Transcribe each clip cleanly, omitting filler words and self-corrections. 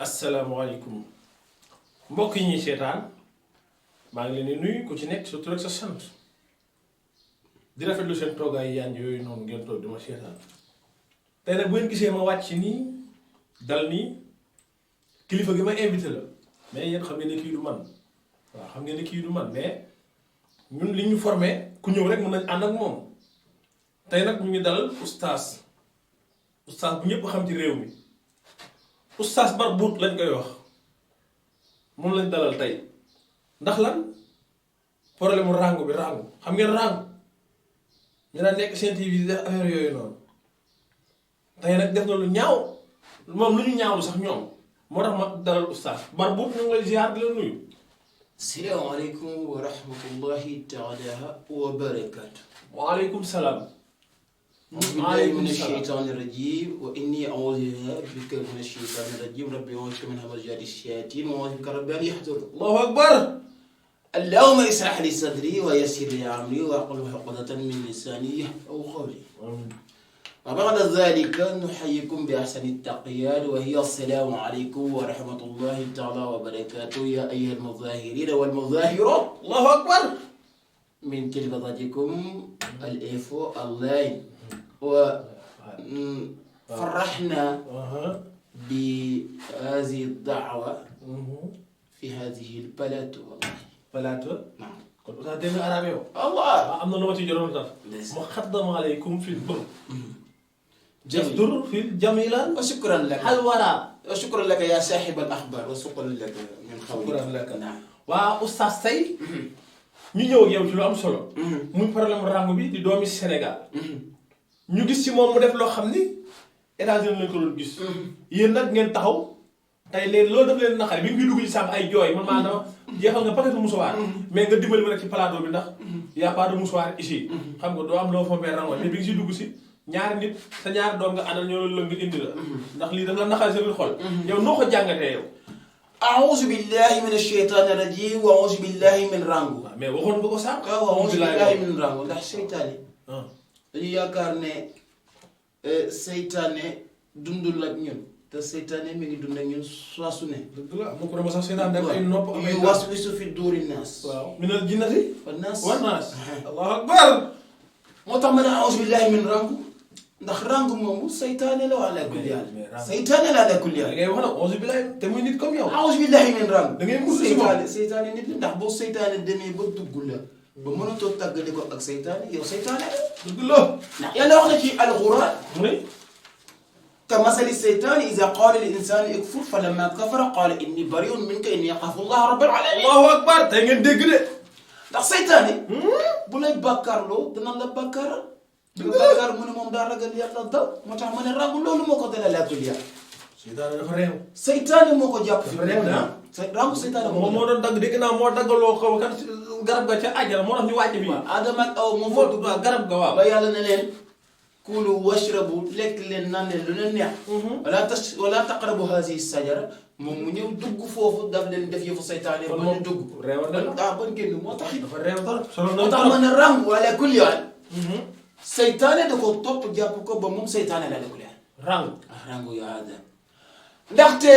asalaamaaleykum mbokk yi ñuy seetaan maa ngi leen di nuyu ku ci nekk sa tur ak sa sant di rafetlu seen toogaay yaan yooyu noonu ngeen toog di ma seetaan tey nag bu ngeen gisee ma wàcc nii dal nii kilifa gi ma invité la mais yéen xam ngeen ne kii du man waaw xam ngeen ne kii du man mais ñun li ñu formé ku ñëw rek mën nañ ànd ak moom tey nag ñu ngi dalal oustaz bu ñëpp xam ci réew mi. oustaz Barbout lañ koy wax moom lañ dalal tey ndax lan problème mu rangu bi rangu xam ngeen rangu ñu daan nekk seen TV def affaire yooyu noonu tey nag def na lu ñaaw moom lu ñu ñaawlu sax ñoom moo tax ma dalal oustaz Barbout ñu ngi lay ziar di la nuyu. salaamaaleykum wa rahmatullahi taala wa barakaatu. waaleykum salaam. أعوذ بالله من الشيطان الرجيم وإني أعوذ بك من الشيطان الرجيم ربي أعوذ بك من همزات الشياطين وأعوذ بك ربي أن يحضرون. الله أكبر. اللهم اشرح لي صدري ويسر لي أمري واحلل عقدة من لساني يفقهوا قولي. وبعد ذلك نحييكم بأحسن التقيات وهي السلام عليكم ورحمة الله تعالى وبركاته يا أيها المظاهرين والمظاهرات. الله أكبر. من تلفزتكم الإيفو أونلاين. وفرحنا بهذه الدعوة في هذه البلاتو والله. بلاتو؟ نعم. كنت أتكلم عربي. الله. أمنا لما تجرون تر. مقدم عليكم في البر. جميل. في الجميلة. وشكرا لك. الورى. وشكرا لك يا صاحب الأخبار وشكرا لك من قولك. شكرا لك. نعم. وأستاذ سي. ñu ñëw ak yow ci lu am solo. muy problème rangu bi di doomi Sénégal. ñu gis ci moom mu def loo xam ni États-Unis lañ ko doon gis. yéen nag ngeen taxaw tey leen loolu daf leen naqari bi nga dugg ci sànq ay jooy man maa dama jeexal nga paquet musuwaar. mais nga dimbali ma rek ci plateau bi ndax y a pas de musuwaar ici. xam nga doo am loo fompee rango mais bi nga si dugg si ñaari nit sa ñaari doom nga àndal ñoo la nga indi la. ndax lii daf la naqari sa biir xol. yow noo ko jàngatee yow. أعوذ بالله من الشيطان الرجيم وأعوذ بالله من رانغو. mais waxoon nga ko sànq. وأعوذ بالله من رانغو ndax seytaane. dañu yaakaar ne seytaane dundul ak ñun te seytaane mi ngi dund ak ñun saa su ne. dëgg la mu ko dama sax seytaan dem ay nopp am ay yuwaswisu fi duuri naas. waaw minal jinnati wan naas. allahu akbar. moo tax ma ne a'uuzu billahi min rangu ndax rangu moomu seytaane la ala kulli haal. seytaane la ala kulli haal. da ngay wax nag a'uuzu billahi te muy nit comme yow. a'uuzu billahi min rangu. da ngay musu si moom seytaane nit la ndax boo seytaane demee ba dugg la. ba mënatoo tàggale ko ak seytaane yow seytaane la. dëgg la. ndax yàlla wax na ci alxuraan. mu ne. كمثل الشيطان إذا قال للإنسان اكفر فلما كفر قال إني بريء منك إني أخاف الله رب العالمين. الله أكبر tey ngeen dégg de. ndax seytaane. bu lay bàkkaarloo dana la bàkkaaral. dëgg la bàkkaar mu ne moom daa ragal yàlla daw moo tax ma ne rangu loolu moo ko dalal ak yàlla. seytaane dafa réew. seytaane moo ko jàpp. dafa réew de ah. rangu seytaane moom moo doon dagg dégg naa moo daggaloo ko kat garab ga ca àjjana moo tax ñu wàcc bi. waaw Adama ak Awa moo fa dugg garab ga waaw. ba yàlla ne leen. kulu washrabu lekk leen naan leen lu leen neex. wala taqrabu hazihi sajara moom mu ñëw dugg foofu daf leen def yëfu seytaane. ba ñu dugg réew na la ah ban génn moo tax. dafa réew dara. moo tax ma ne rangu ala kulli haal. seytaane da ko topp jàpp ko ba moom seytaane la ala kulli haal. rangu. ah rangu yaa ada ndaxte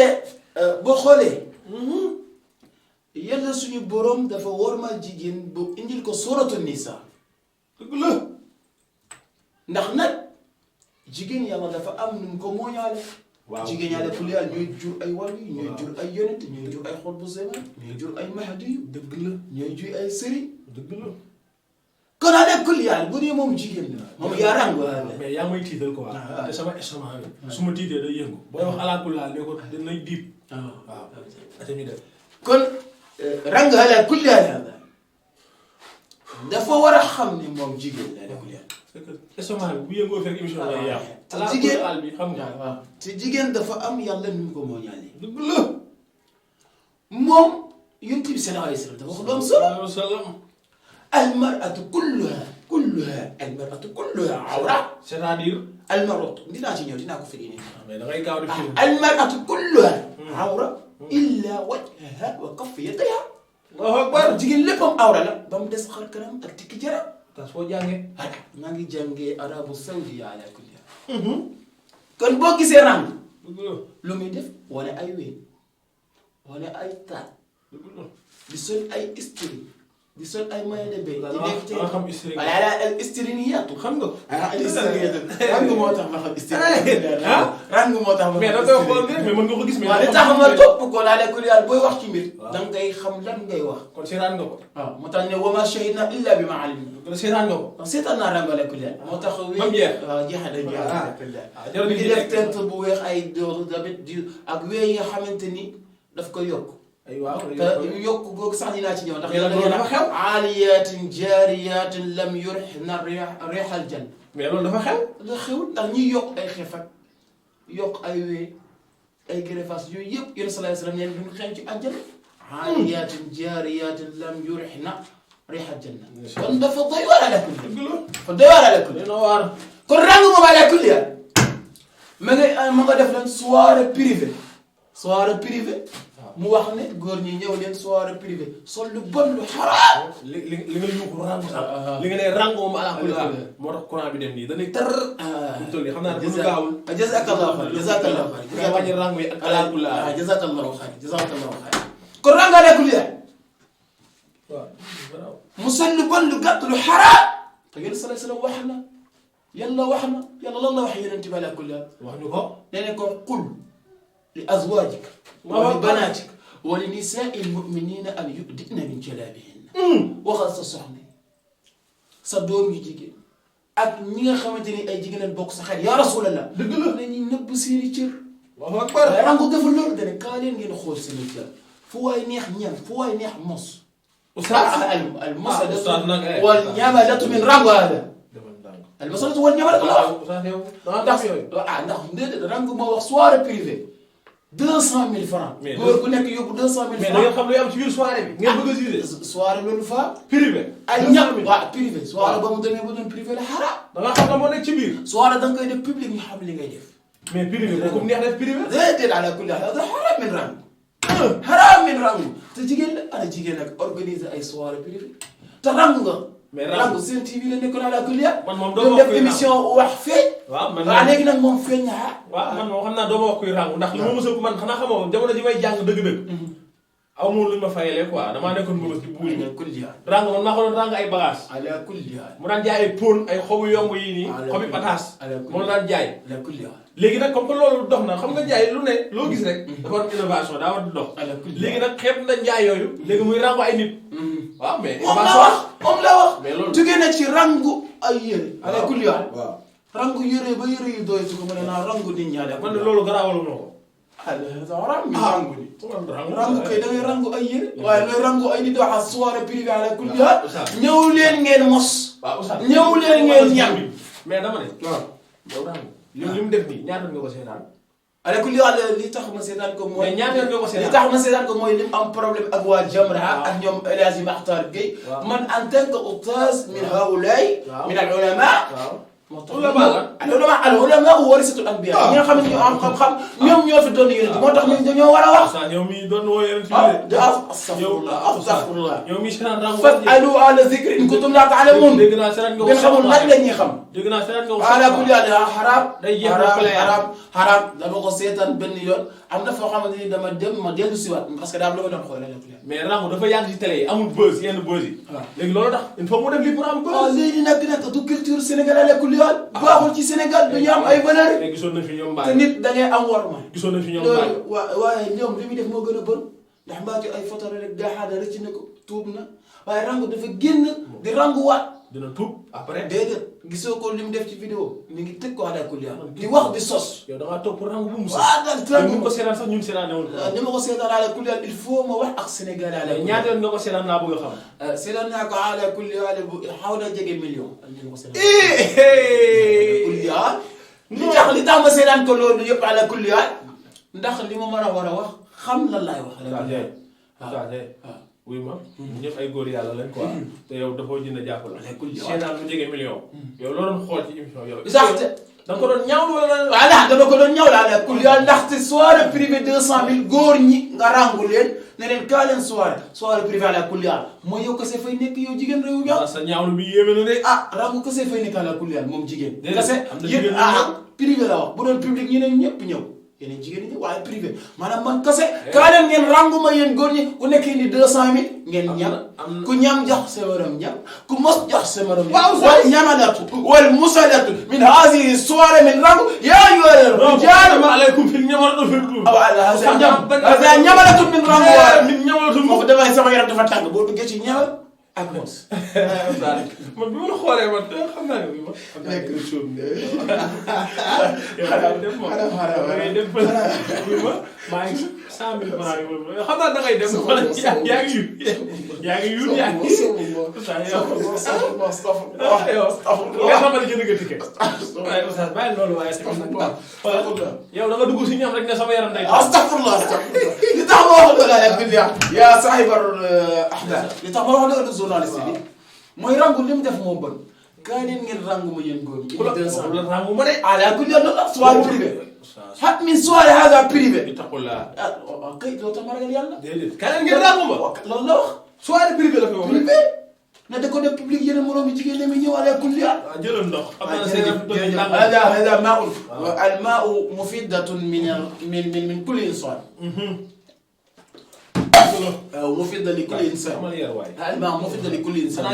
boo xoolee. yàlla suñu borom dafa wormal jigéen bu indil ko suratu nisa. dëgg la. ndax nag jigéen yàlla dafa am nu mu ko mooñaale. waaw jigéen yàlla kulli haal ñooy jur ay wàllu ñooy jur ay yonent ñooy jur ay xutbu zaman ñooy jur ay mahdi yu. dëgg la. ñooy jur ay sëriñ. dëgg la. kon ala kulli haal bu dee moom jigéen la. moom yaa rangu mais yaa may tiital quoi. te sama estomac bi. su ma tiitee day yëngu. booy wax ala kulli haal ne ko dinañ diib. waaw ate ñu def. kon rangu ala kulli haal dafa war a xam ne moom jigéen la ala kulli haal. c'est que estomac bi bu yëngoo fekk émission lay yàqu. te jigéen ala bi xam nga. waaw te jigéen dafa am yàlla nu mu ko mooñaale. dëgg la. moom yonent bi sallallahu alayhi wa sallam dafa wax lu am solo. salaam. almaratu kulluha awra. c'est-à-dire. almaratu dinaa ci ñëw dinaa ko firi nii. mais da ngay gaaw di firi. almaratu kulluha awra. illa wajhaha wa kaffayha. Allahu akbar jigéen léppam awra la ba mu des xar kanam ak tikki jaram. tas foo jàngee. maa ngi jàngee arabu saudi ala kulli haal. kon boo gisee rang. lu muy def wane ay ween. wala ay taat di sol ay string di sol ay maillot de bain di nekk ci xam string wala al istriniyatu xam nga al istriniyatu rang moo tax ma xam istriniyatu rang moo tax ma mais da koy xool rek mais mën nga ko gis mais waaw li tax ma topp ko laa ne kul yàlla booy wax ci mbir da ngay xam lan ngay wax kon seetaan nga ko waaw moo tax ne wa ma shahidna illa bi ma alimna kon seetaan nga ko seetaan naa rangale kul yàlla moo tax mam jeex waaw jeexal dañ jarul di def tent bu weex ay dooru damit di ak wee yi nga xamante ni daf ko yokk ay waaw te yokk googu sax dinaa ci ñëw ndax mais loolu dafa xew aaliyatin jaariyatin lam yurihna riixal janna mais loolu dafa xew la xewul ndax ñiy yokk ay xef ak yokk ay wee ay greffage yooyu yëpp yéen sallallahu alayhi wa sallam neen duñ xeeñ ci àjjana aaliyatin jaariyatin lam yurihna riixal janna kon dafa doy waar ala kulli dafa doy waar ala kulli dina waar kon rang moom ala kulli ma nga def leen soirée privée mu wax ne góor ñi ñëw leen soirée privée sol lu bon lu xaraam li nga yuuxu rang sax li nga ne rang moom ala kulli moo tax courant bi dem nii dañuy tar ñu toll nii xam naa ne bu ñu gaawul jazakallahu xayr jazakallahu xayr nga wàññi rang bi ak ala kulli jazakallahu xayr kon rang ala kulli waaw mu sol lu bon lu gàtt lu xaraam te yéen sallallahu alayhi wasallam wax na yàlla lan la wax yonent bi ala kulli wax ñu ko nee ne ko qul li azwajika wa li banatika wa li nisaa'il mu'minina an yubdina min jalaabihinna waxal sa soxna sa doom yu jigéen ak ñi nga xamante ni ay jigéen lañ bokk sa xel ya rasulallah dëgg la dañuy nëbb seeni cër Allahu akbar rangu deful loolu dane kaa leen ngeen xool seeni cër fu waay neex ñam fu waay neex mos al masadatu wal ñamalatu min rangu hada al masalatu wal ñamalatu la wax ndax déedéet rangu moo wax soirée privée 200 000 francs. góor gu nekk yóbbu 200 000 francs. mais da ngeen xam luy am ci biir soirée bi. ngeen bëgg a gisee. soirée loolu fa. privé. ay ñam waaw privé. soirée ba mu demee ba doon privé la xaraam. da nga xam ne moo nekk ci biir. soirée da nga koy def public ñu xam li ngay def. mais privé bu ko neex def privé. déedéet ala kulli haal xaraam min rang. xaraam min rang. te jigéen la ana jigéen nag organiser ay soirée privé. te rang nga. mais rang seen TV la nekkoon ala kulli haal. man moom doo def émission wax feeñ. waaw man léegi nag moom feeñ na waaw man moom xam naa doo ma wax kuy rangu ndax li ma mos a man xanaa xamoo jamono ji may jàng dëgg-dëgg. aw ma lu ñu ma fayalee quoi damaa nekkoon mbëbës ci buur ala kulli haal. rang man maa ko doon rang ay bagages. ala kulli haal. mu daan jaay ay pon ay xobu yomb yii nii. xobi pataas. moom daan jaay. ala kulli haal. léegi nag comme que loolu dox na xam nga jaay lu ne loo gis rek. dafa war innovation daa war di dox. léegi nag xeeb na jaay yooyu. léegi muy rangu ay nit. waaw mais moom la wax mais loolu jógee na ci rangu ay yére. ala kulli haal. waaw rangu yére ba yére yu doy su ko mën a naa rangu nit ñaa def. man de loolu garaawalu ma ko. rangu nit. rangu kay da ngay rangu ay yére. waaye looy rangu ay nit wax soirée privée ala kulli haal. ñëw leen ngeen mos. ñëw leen ngeen ñam. mais dama ne. waaw yow rangu li mu def nii ñaata nga ko seetaan. ala kulli haal li tax ma seetaan ko mooy. mais ñaata nga ko seetaan li tax ma seetaan ko mooy li mu am problème ak waa Jamra ak ñoom El Hadji Makhtar Gueye. man en tant que oustaz min haoulaye. min al ulama. al ulama warisatul anbiya. ñi nga xam ne ñoo am xam-xam ñoom ñoo fi doon yonent moo tax ñoom dañoo war a wax. ñoom mi doon woo yonent astaghfirullah ñoom mi seetaan rangu. fasalu ahla zikri in kuntum la ta'lamun. dégg naa seetaan nga ko ngeen xamul laaj la ñuy xam. dégg naa seetaan nga ko ala kulli haal xaraam. day jéem a xaraam dama ko seetaan benn yoon am na foo xamante ni dama dem ma dellu siwaat parce que daal lu ma doon xool mais rangu dafa yàgg ci télé yi amul buzz yenn buzz yi. waaw léegi loolu tax il faut mu def lii pour am buzz. waaw léegi nag du culture sénégalaise kulli haal. baaxul ci Sénégal du ñu am ay valeurs. mais gisoon nañ fi ñoom Mbaye. te nit da ngay am worma. gisoon nañ fi ñoom Mbaye. waaye ñoom li muy def moo gën a bon ndax Mbaye ay photo rek gaaxaana rëcc na ko tuub na waaye rangu dafa génn di ranguwaat. dina tuub après. déedéet gisoo ko li mu def ci vidéo mi ngi tëj ko ala kulli haal di wax di sos. yow da ngaa topp rangu bu mu sos. waaw daal ñu ko seetaan sax ñun seetaan ne woon. ni ma ko seetaan ala kulli haal il faut ma wax ak Sénégal ala kulli haal. ñaata yoon nga ko seetaan laa bëgg a xam. seetaan naa ko ala kulli haal bu xaw na jege million. kulli haal. li tax ma seetaan ko loolu yëpp ala kulli haal ndax li ma mën a war a wax xam lan laay wax. waaw wuy ma ñëpp ay góor yàlla lañ quoi te yow dafoo jënd jàpp la seetaan lu jege million yow loo doon xool ci émission yow exact da nga ko doon ñaawlu wala voilà dama ko doon ñaawlu ala kulli haal ndaxte soirée privée 200 000 góor ñi nga rangu leen ne leen kaa leen soirée privée ala kulli haal mooy yow kese fay nekk yow jigéen réew mi sa ñaawlu bi yéeme na de rangu kese fay nekk ala kulli haal moom jigéen kese yéen privé la wax bu doon public ñu ne ñëpp ñëw yeneen jigéen ñi waaye privé maanaam man kase kaa leen ngeen ranguma yéen góor ñi ku nekk indi 200 000 ngeen ñam ku ñam jox sa morom ñam ku mos jox sa morom wal ñamalatu wal musalatu min hadihi soirée min rangu yaa yore rijal alaykum fil ñamalatu fil hada ñamalatu min rangu min ñamalatu foofu damay sama yaram dafa tàng boo duggee ci ñamal ak mos man bi ma la xoolee man xam naa ne bi ma nekk suum de maa ngi 100 000 francs yi xam naa da ngay dem yaa ngi yu nga xamante jënd nga ticket waaye oustaz bàyyi loolu waaye tamit nag yow da nga dugg si ñam rek ne sama yaram day astafurlah li tax ma wax loolu yaa billah yaa sahibar ahbab li tax ma wax loolu journaliste bi mooy rangu li mu def moo bon kaa leen ngeen rangu ma yéen góor ñi la rangu ma de ala kulli la soirée privé hat min soirée hada privé taqullah kay doo tax ma ragal yàlla déedéet kaa leen ngeen rangu ma loolu la wax soirée privé la fi wax privé na da ko def public yéen moroom yi jigéen ñi ñëw ala kulli jëlal ndox هذا ماء الماء مفيدة من كل إنسان مفيدة لكل إنسان الماء مفيدة لكل إنسان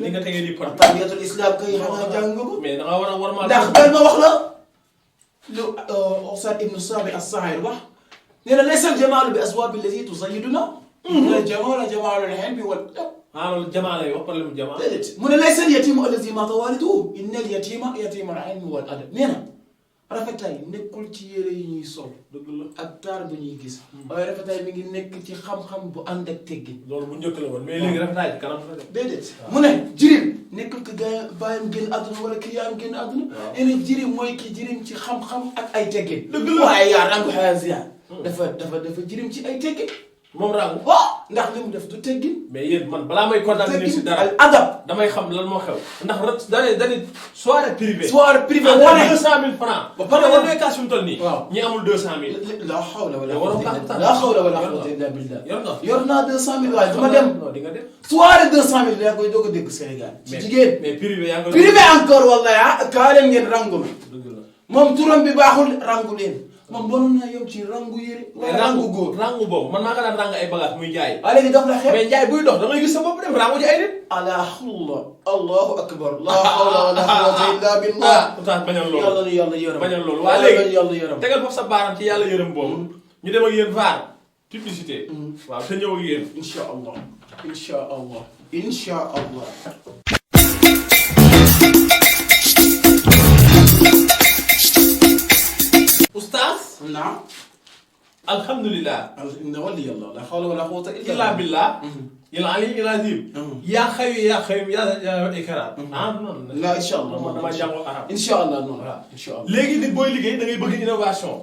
li nga tegee nii pot tahiyatul islam kay xanaa jàng ko mais da nga war a war ma ndax bal ma wax la lu Ustad Ibn Sabi as-Sahir wax nee na laysa al-jamaalu bi aswaabi allati tusayyiduna al-jamaalu jamaalu al-hilmi wal loolu jamaa lay wax problème jamaa déedéet mu ne laysa al-yatiimu allazi maata waaliduhu inna al-yatiima yatiimu al-hilmi wal adab nee na rafetaay nekkul ci yére yi ñuy sol dëgg la ak taar bu ñuy gis waaye rafetaay mi ngi nekk ci xam-xam bu ànd ak teggin loolu bu njëkk la woon mais léegi rafetaay ci kanam la de déedéet mu ne jirim nekkul ki gaa bàyyam génn àdduna wala ki yaayam génn àdduna nee na jirim mooy ki jirim ci xam-xam ak ay teggin dëgg la waaye yaa rangu xaasiya dafa jirim ci ay teggin moom rangu waaw ndax li mu def du teggin mais yéen man balaa may kontaan ni si dara al adab damay xam lan moo xew ndax dani soirée privée wane 200 000 francs ba pare war ngay kaas fi mu toll nii ñi amul 200 000 la hawla wala quwwata illa billah yor naa 200 000 waaye dama dem di nga dem soirée 200 000 yaa koy doog a dégg Sénégal ci jigéen mais privé yaa ngi privé encore wallahi kaa leen ngeen rangu moom turam bi baaxul rangu leen moom mënoon naa yem ci rangu yére wala rangu góor rangu boobu man maa ko daan rang ay bagage muy jaay waaye léegi daf la xeeb mais jaay buy dox da ngay gis sa bopp dem rangu ji ay nit allahu akbar la hawla wala quwwata illa billah oustaz bañal loolu yàlla yërëm bañal loolu waa léegi yàlla yërëm tegal foofu sa baaram ci yàlla yërëm boobu ñu dem ak yéen vaar publicité waaw te ñëw ak yéen insha allah insha allah insha allah oustaz naam alhamdulilah wali yàlla la hawla wala quwwata illa billah il ali il azim yaa xayu yaa ikram non la insha allah dama jàngoo arab insha allah non insha allah léegi nit booy liggéey da ngay bëgg innovation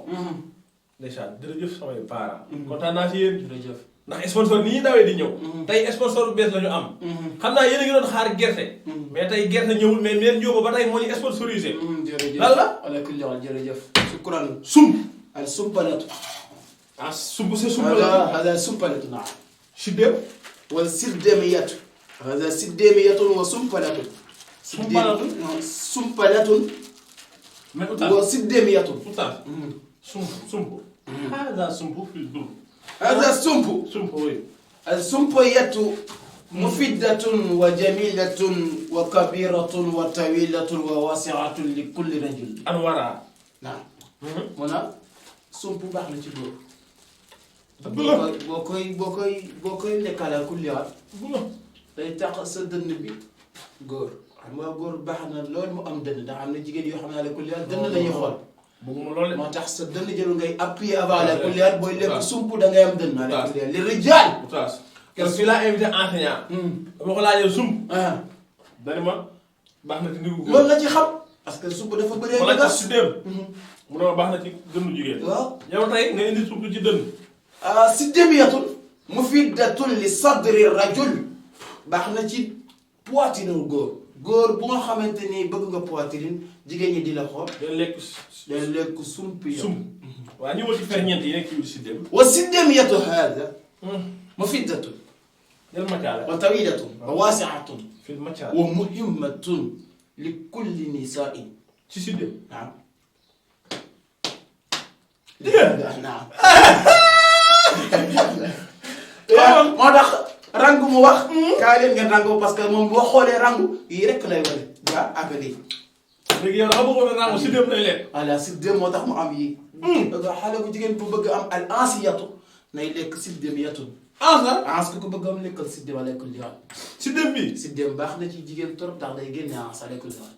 ndeysaan jërëjëf samay parents kontaan naa ci yéen jërëjëf ndax sponsor ni ñuy dawee di ñëw tey sponsor bu bees la ñu am xam naa yéen a ngi doon xaar gerte mais tey gerte ñëwul mais meen njóoba ba tey moo ñu sponsorisé lan la ala kulli haal jërëjëf shukran sumb al sumbalatu sumb c'est sumb la hada sumbalatu naam siddéem wal sirdemiyatu hada sirdemiyatun wa sumpalatun sumpalatun mais utaan wa sirdemiyatun utaan sump hada sump fil dur hada sump oui al sumpayatu mufidatun wa jamilatun wa kabiratun wa tawilatun wa wasi'atun li kulli rajul anwara naam wala sump baax na ci góor boo koy lekkala kulli waat day tax sa dënn bi góor xam nga góor baax na loolu mu am dënn ndax am na jigéen yoo xam ne la kulli waat dënn la ñuy xool bëgguma loolu moo tax sa dënn jëlu ngay appuyer avant la kulli waat booy lekk sump da ngay am dënn la kulli waat li rijaal oustaz keroog fii laa invité enseignant dama ko laajee sump dani ma baax na ci ndigu góor loolu la ci xam parce que sump dafa bëree wala ci siddéem mu ne ma baax na ci dënnu jigéen waaw yow tey nga indi sump ci dënn siddemiyatun mufidatun li sadri rajul baax na ci poitrine góor bu nga xamante ni bëgg nga poitrine jigéen ñi di la xool day lekk sump yow waaw ñëwal ci ferñeent yi nekk ci siddéem wa siddemiyatu hada mufidatun yal macaala wa tawilatun wa wasi'atun fil macaala wa muhimmatun li kulli nisa'in ci siddéem waaw naam. moo tax rangu mu wax. kaay leen ngeen rangu parce que moom boo xoolee rangu yii rek lay wane. waaw ak lii. léegi yow dafa bëggoon a rangu si dem lay leen. voilà si dem moo tax mu am yii. xale bu jigéen bu bëgg am al ansiyatu nay lekk si dem yatun. ans ku ko bëgg am lekkal si dem alekul liwaan. si dem bi. si dem baax na ci jigéen trop ndax day génne ans alekul liwaan.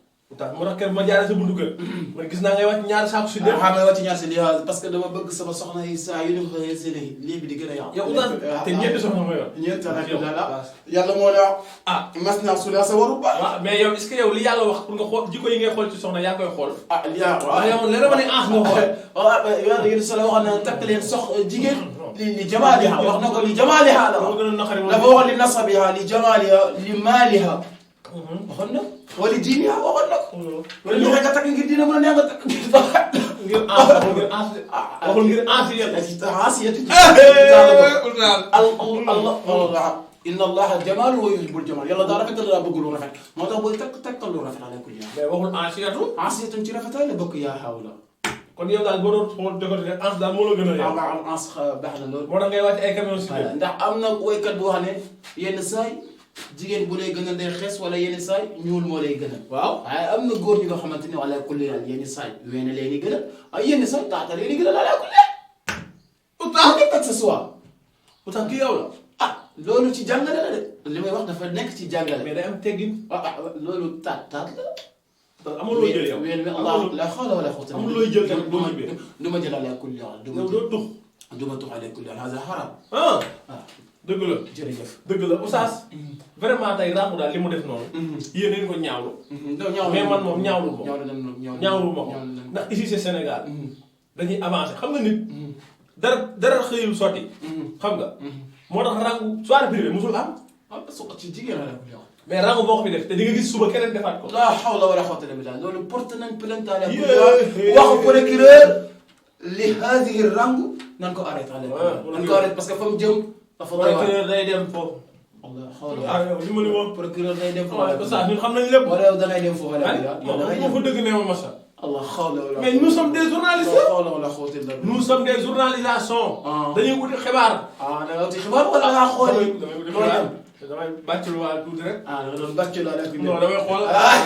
moo tax ma jaaree sa buntu kër. man gis naa ngay wàcc ñaari saako si dem. xam nga wàcc ñaar si liwaan parce que dama bëgg sama soxna yi saa yu ñu xëyee seen lii bi di gën a yàqu. yow Oustaz te ñeenti soxna nga yor. ñeent yàlla moo ne mas naa su sa waru baax. waaw mais yow est-ce que yow li yàlla wax pour nga xool jikko yi ngay xool ci soxna yaa koy xool. waaw yow leer ma ne ans nga xool. waaw yéen sa la waxoon na takk leen jigéen. li jamaaliha wax na ko li jamaaliha la wax. dafa wax li nasabiha li jamaaliha li maaliha. waxoon na wala diiniha waxoon na ko. wala ñu nga takk ngir diina mën a neex nga takk ngir ans waxul ngir ansiyatu. Allah inna allaha jamaalun wa yuhibbul jamaal yàlla daa rafetal daa bëgg lu rafet moo tax booy takkal lu rafet ala kulli mais waxul ansiyatu. ansiyatu ci rafetaay la bokk yaa xawla. kon yow daal boo doon xool déggoo rek ans daal moo la gën a yow. waaw ans baax na loolu. moo tax ngay wàcc ay camion si voilà ndax am na woykat bu wax ne yenn saay jigéen bu lay gënal day xees wala yenn saay ñuul moo lay gënal. waaw waaye am na góor ñi nga xamante ne ala kulli haal yenn saay weene leen di gënal ay yenn saay taata leen di gënal ala kulli haal. Oustaz nekk ak sa soir. Oustaz ki yow la. loolu ci jàngale la de li may wax dafa nekk ci jàngale. mais day am teggin. loolu taat la. amul looy jël yow ween wi Allah la xawla wala quwwata amul looy jël tamit doo ñibbee. du ma jël ala kulli haal. du ma tux ala kulli haal hada haram. dëgg la jërëjëf. dëgg la Oustaz. vraiment tey Ramou daal li mu def noonu. yéen nañu ko ñaawlu. mais man moom ñaawlu ma ko. ñaawlu ma ko ndax ici c'est Sénégal. dañuy avancer xam nga nit. dara xëyul sotti. xam nga. moo tax rangu soirée privée musul am. ci jigéen la mais rangu boo ko fi def te di nga gis suba keneen defaat ko. la hawla wala quwwata illa billah loolu porte nañ plainte ala wax procureur li hadihi rangu nan ko arrêté nan ko arrêté parce que fa mu jëm dafa procureur day dem foofu. Allah li ma li wax procureur day dem foofu. waaw ça ñun xam nañ lépp. wala yow da ngay dem foofu yow fa dëgg ne ma masa. Allah xawla wala mais nous sommes des journalistes. xawla wala quwwata illa billah nous sommes des journalisations. dañuy wuti xibaar. da nga wuti xibaar wala nga xool damay bàccul waa tuuti rek. da nga doon bàccul waa tuuti. non damay xool.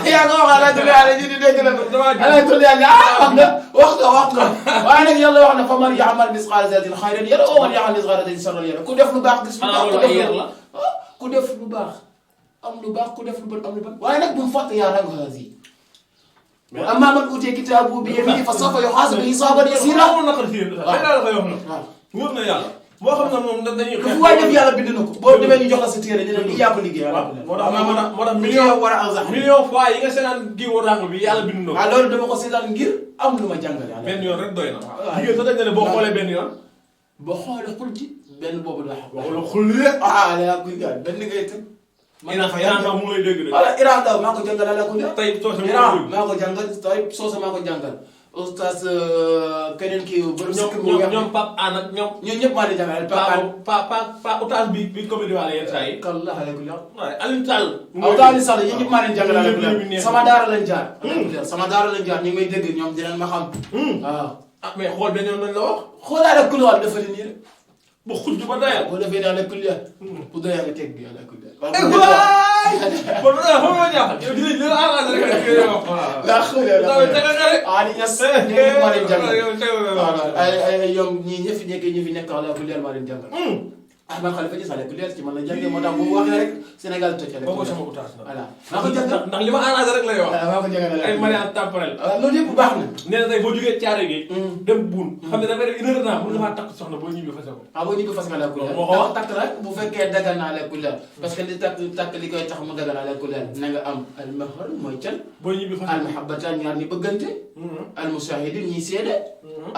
yaa ngi wax ala tulli ala ji di dégg na ko. ala tulli ala wax nga. waaye nag yàlla wax na fa man ya'mal misqaala zarratin xayran yarahu wa man ya'mal misqaala zarratin sharran yarahu ku def lu baax gis lu baax. ku def lu baax am lu baax ku def lu bon am lu bon. waaye nag bu mu fàtte yaa rangu haasi. amma man utiya kitaabahu bi yaminihi fa sawfa yuhaasabu hisaaban yasiira. wóor na yàlla. moo xam ne moom dañuy xeex. fu waay def yàlla bind na ko. boo demee ñu jox la sa téere ñu ne lii yaa ko liggéey. moo tax million fois yi nga seetaan kii wu ràng bi yàlla bind na ko. waaw loolu dama ko seetaan ngir am lu ma jàngale. benn yoon rek doy na. jigéen sax dañ ne boo xoolee benn yoon. boo xoolee xul ci benn boobu la xam. waxula xul rek. yaa kuy gaal benn ngay tëj. Iran daw mu ngi lay dégg de. voilà Iran daw maa ko jàngal ala kulli. tey soose maa ko jàngal tey soose maa ko jàngal. Oustaz keneen kii. ñoom Pape An ak ñoom. ñoom ñëpp maa leen jàngal. Pa Oustaz bi comédie waale yenn saa yi. kàlla ala kulli. waaye Alioune Sall. Alioune Sall ñun ñëpp maa leen jàngal ala kulli. sama daara lañ jaar. sama daara lañ jaar ñu ngi may dégg ñoom dinañ ma xam. waaw. ah mais xool benn yoon lañ la wax. xoolaa rek kulli waat dafa nii rek. bu xujj ba doyal. boo defee daal la kulli waat. bu doyal nga teg bi ala kulli. bon xam nga jaaxal yow dinañ leen arrangé rek laa xoolee la Ali Niass ñëpp maa leen jàngal ay ñoom ñii ñi fi nekk ala kulli maa leen jàngal. man Khalifa Niass ala kulli ci man la jàngee moo tax bu waxee rek Sénégal toj rek. boobu sama utaas la. voilà maa ko jàngal ndax li ma arrangé rek lay wax. maa ko jàngal ay mariage temporel. loolu yëpp baax na. nee na tey boo jógee caare gi. dem buun. xam ne da ngay def une heure de temps mën nga faa takk soxna boo ñibbi fase ko. boo ñibbi fase nga la kulli dafa takk rek bu fekkee dagal naa la kulli parce que li takk li koy tax mu dagal naa la kulli na nga am al mahar mooy can. boo ñibbi fase al mahabbatan ñaar ñi bëggante. al mushahidin ñiy seede.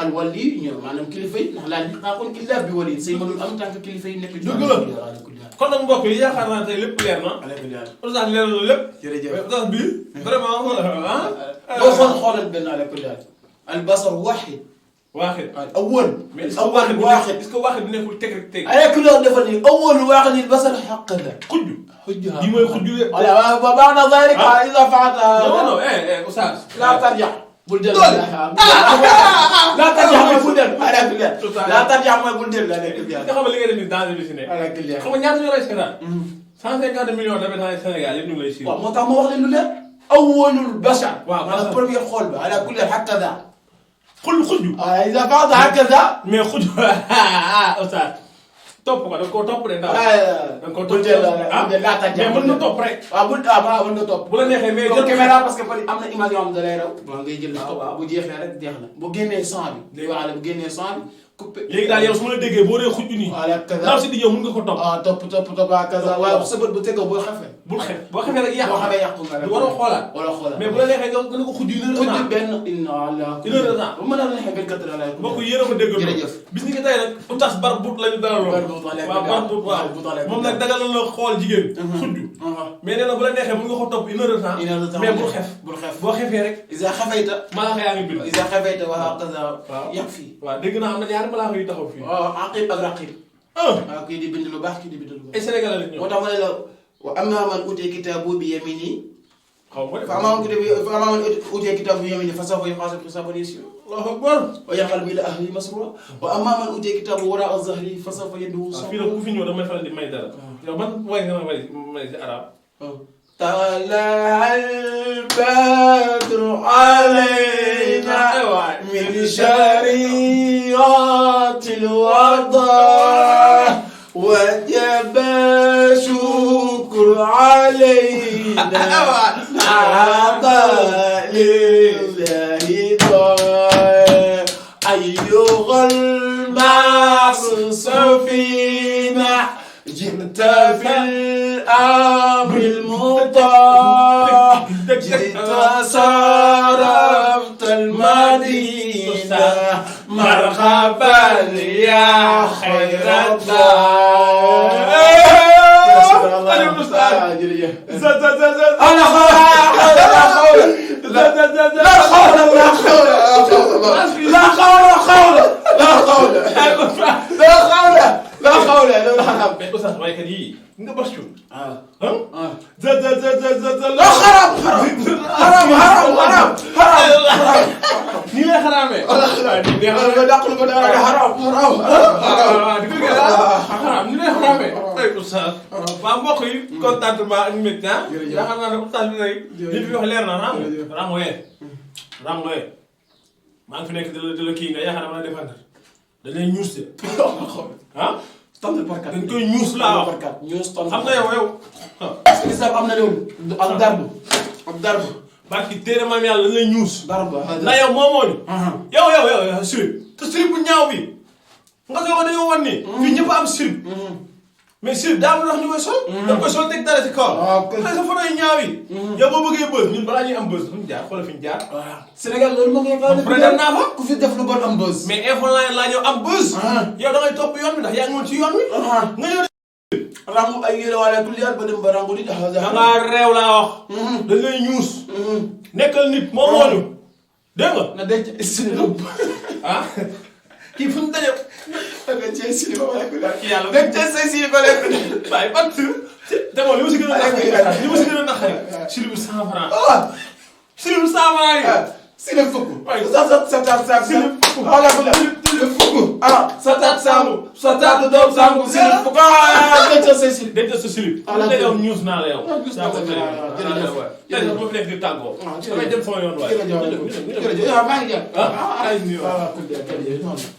al wali ñoom maanaam kilifa yi ndax laa liqaaqul illa bi wali say mënul am tant que kilifa yi nekk. dëgg la kon nag mbokk yi yaakaar naa tey lépp leer na. Oustaz leer na lépp. jërëjëf Oustaz bii vraiment boo xoolal benn ala kulli al basar waaxid. waaxid awwal. mais waaxid est-ce que waaxid bi nekkul teg rek teg. ala kulli dafa ni awwal waaxid basar xaq la. xujj. xujj yi mooy xujj de. voilà waaw baax na zaalika iza fa'alta. non non Oustaz. laa tarja. bul dellu laa tarja dellu. ala kulli la tarjaa mooy bul dellu ala kulli nga xam ne li ngay def nii danger bi si ne. ala kulli xam nga ñaata ñoo lay seetaan. 150 millions d'habitants Sénégal yëpp ñu ngi lay suivre. waaw moo tax ma wax leen lu leer. awwalul bashar. waaw maanaam premier xool ba ala kulli hakaza. xuju. waaw iza fa'alta hakaza. mais xuju oustaz topp ko da nga koo topp de ndaw. da nga koo topp mais mën na topp rek. waaw mën na topp. bu la neexee mais jël caméra parce que am na image yoo xam da lay raw. waaw ngay jël topp bu jeexee rek jeex na. bu génnee son bi. day waxale bu génnee son bi. coupé léegi daal yow su ma la déggee boo dee xuj nii. voilà kaza ndaw si di yow mun nga ko topp. ah topp kaza waaye sa bët bu tegoo boo xefee. bul xef boo xefee rek yàqu. boo xamee yàqu nga rek. waroo xoolaat. waroo xoolaat mais bu la neexee nga ne ko xuj une heure de temps. benn inna allah. une heure de temps. bu mën a neexee 24 heures lay. mbokk yéen a ko dégg. jërëjëf bis ni ki tey nag oustaz Barbout lañu dalaloon. waaw Barbout waaw moom nag dagal la xool jigéen. xuj. mais nee na bu la neexee mën nga ko topp une heure de temps. mais bul xef. boo xefee rek. isa xafayta. malaaka yaa ngi bind. isa xafayta wa kaza. waaw yàq fii. waaw dégg naa am na ñaari malaaka yu taxaw fii. waaw aqib ak raqib. waaw kii di bind lu baax kii di bind lu baax. ay Sénégalais lañ ñëw. moo tax ma ne la wa ammaa man utiya kitaabahu bi yamiinihi. xaw ma de. fa ammaa man utiya kitaabahu bi yamiinihi fa sawfa yuhaasabu hisaaban yasiiraa. Allahu akbar. wa yanqalibu ilaa ahlihi masruuraa. wa ammaa man utiya kitaabahu waraa'a zahrihi fa sawfa yad'uu fii nag ku fi ñëw damay faral di may dara. yow ban way nga may si arab. طلع البدر علينا من شريعة الوضع وجب شكر علينا هذا لله ضاع أيها المعصوم فينا جئت في الأمر المطاع جئت صرفت المدينة مرحبا يا خير الدار. أنا لا حول ولا حرام. mais oustaz waykat yii nga bas cu. لا حرام nii lay xaraamee. nga dàqul ko dara xaraam xaraam nii lay xaraamee. ay oustaz. waa mbokk yi contentement ak mbégte ah. yaakaar naa ne oustaz bi nag li fi wax leer na rangoye maa ngi fi nekk di la kii nga yaakaar naa mën a défendre dañ lay ñuus de ah. tontu barkat dañ koy ñuus laa wax ñuus tontu xam nga yow. islam am na loolu. ak darbu ak darbu. barki téere maam yàlla dañ lay ñuus. darbu ndax yow moomoo ñu. yow sirip te sirip bu ñaaw bi nga koy wax dañoo wan ni. fii ñëpp am sirip. mais sirip daa am lu tax ñu koy sol. da koy sol teg dara ci kaw. waaw kay sa photo yi ñaaw yi. yow boo bëggee bës ñun balaa ñuy am bës fu ñu jaar xoolal fi ñu jaar. waaw Sénégal loolu moo ngi dem naa fa ku fi def lu bon am bës. mais information laa ñëw am bës. yow da ngay topp yoon bi ndax yaa ngi woon ci yoon wi. nga ñëw rangu ay yére wala kulli ba dem ba rangu di. da ngaa réew laa wax. da ngay ñuus. nekkal nit moom moo ñu. dégg nga. na denc studio. ah kii fu ñu daje. da nga cee studio wala kulli. kii yàlla da nga cee say studio wala kulli. waaye ban tur. te moom li ma si gën a naqari li ma si gën a naqari. silibu 100 francs. silibu 100 francs yi. silibu fukk. waaye sa silibu fukk. wala kulli. silibu fukk. sa taatu doom sangu. silibu fukk. denc say studio. denc sa silib. ala kulli yow ñuus naa la yow. ñuus naa la jërëjëf tey nag boo fi nekk di tàggoo. damay dem sama yoon waaye. jërëjëf maa ngi jàpp. ay nuyoo.